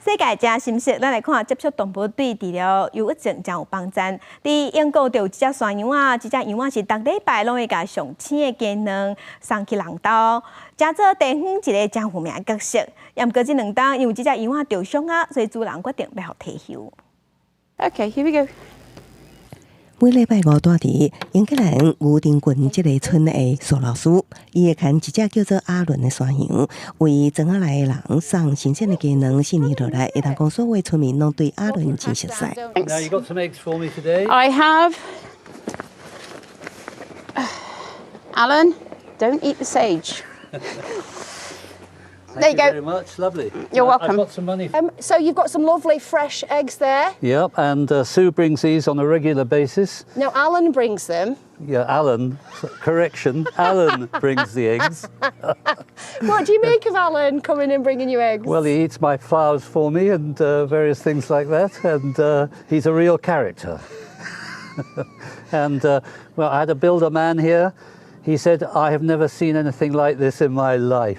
世界誠心適，咱來看接觸動物對治療憂鬱症誠有幫助。佇英國就有一隻山羊仔，這隻羊仔是逐禮拜攏會共上青的雞卵送去人兜，成做地方一个誠有名的角色。毋過這兩冬因為這隻羊仔著傷啊，所以主人決定欲予退休。 Okay, here we go. 每禮拜五蹛佇英格蘭牛津郡這个村的蘇老師，伊會牽一隻叫做阿倫的山羊，為庄仔內的人送新鮮的雞卵。四年落來，會當講所有村民攏對阿倫真熟悉。 Now you got some eggs for me today. I have. Alan, don't eat the sage. Thank There you you go. very much. Lovely. You're welcome. I've got some money. So you've got some lovely fresh eggs there. Yep, and Sue brings these on a regular basis. Now Alan brings them. Yeah, Alan. Correction, Alan brings the eggs. What do you make of Alan coming and bringing you eggs? Well, he eats my flowers for me and various things like that, and he's a real character. And well, I had a builder man here. He said, "I have never seen anything like this in my life."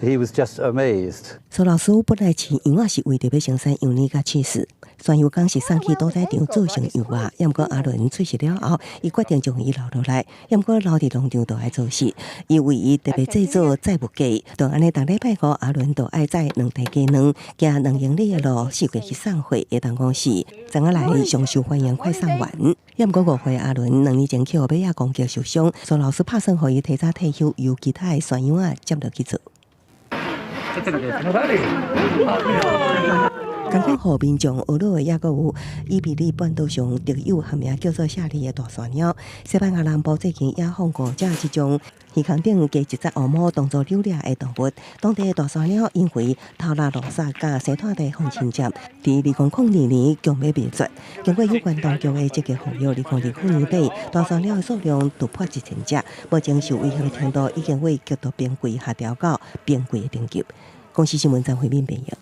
He was just amazed. 蘇老師本來飼羊仔是為著欲生產羊奶佮起司，山羊工是送去屠宰場做成羊肉。毋過阿倫出世了後，伊決定將伊留落來。毋過留佇農場就愛做事，伊為伊特別製作載物架。就按呢，逐禮拜五阿倫就愛載兩袋雞卵，行2英里的路，四界去送貨，會當講是庄仔內上受歡迎快送員。毋過5歲阿倫兩年前去予馬仔攻擊受傷，蘇老師拍算予伊提早退休，由其他的山羊仔接落去做。仝款予民眾呵咾的，抑閣有伊比利半島上特有學名叫做夏利的大山貓。西班牙南部最近也放五隻這種耳孔頂加一節烏毛當做遛獵的動物。當地的大山貓因為偷獵垃圾佮生態地予侵佔，佇2002年強欲滅絕。經過有關當局的積極復育，2025年底大山貓的數量突破1000隻，目前受威脅的程度已經為極度瀕危下調到瀕危的等級。公視新聞張惠敏編譯。